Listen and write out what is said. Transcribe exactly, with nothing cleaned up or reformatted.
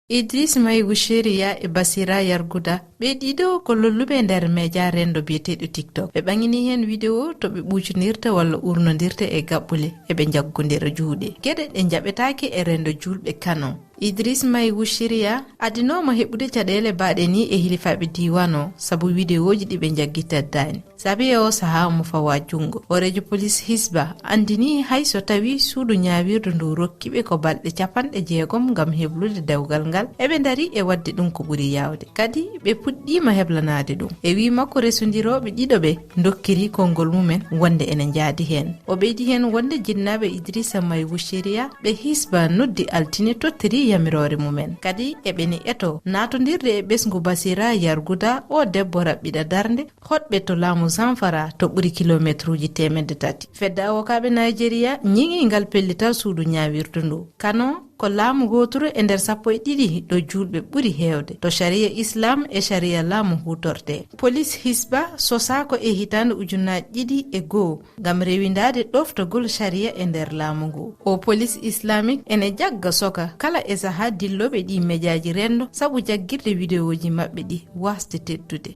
Idris Maygu Sheria e Basira Yarguda, ɓe ɗiɗo ko lolluɓe nder media rendo biyeteeɗo TikTok. Ɓe ɓaŋini heen video to ɓe ɓuucundirta walla urnondirta e gaɓɓule, eɓe njaggondira juuɗe. Geɗe ɗe njaɓetaake e rendo juulɓe Kano. Idris Maygu Sheria adinooma heɓude caɗeele baaɗe ni e hilifaaɓe diiwaan o, sabu videoji ɗi ɓe njaggi teddaani. Sabi e o sahaa omo fawa junngo. Hooreejo polis Hisba anndini hay so tawi suudu ñaawirdu ndu rokki ɓe ko balɗe capanɗe jeegom ngam heblude dewgal ngal, eɓe ndari e waɗde ɗum ko ɓuri yaawde. Kadi ɓe puɗɗiima heblanaade ɗum. E wii makko, resondirooɓe ɗiɗo ɓe ndokkiri konngol mumen wonde ene njaadi heen. O ɓeydi heen wonde jinnaaɓe Idrissa Maygu Sheria ɓe Hisba noddi altine tottori yamiroore mumen. Kadi eɓe ni eto naatondirde e ɓesngu Basira Yarguda, o debbo raɓɓiɗa darnde, hoɗɓe to laamu Zamfara to ɓuri kilometruuji teemedde tati. Fedde awokaaɓe Nigeria ñiŋi ngal pellital suudu ñaawirdu ndu. Kano ko laamu gooturu e nder sappo e ɗiɗi ɗo juulɓe ɓuri heewde, to sharia Islam e sharia laamu huutorte. Polis Hisba sosaa ko e hitaande ujunaaji ɗiɗi e goo ngam rewindaade ɗoftagol sharia e nder laamu ngu. O polis Islamique ene jagga soka kala e sahaa dillooɓe ɗi mejaaji renndo sabu jaggirde videoji maɓɓe ɗi waasde teddude.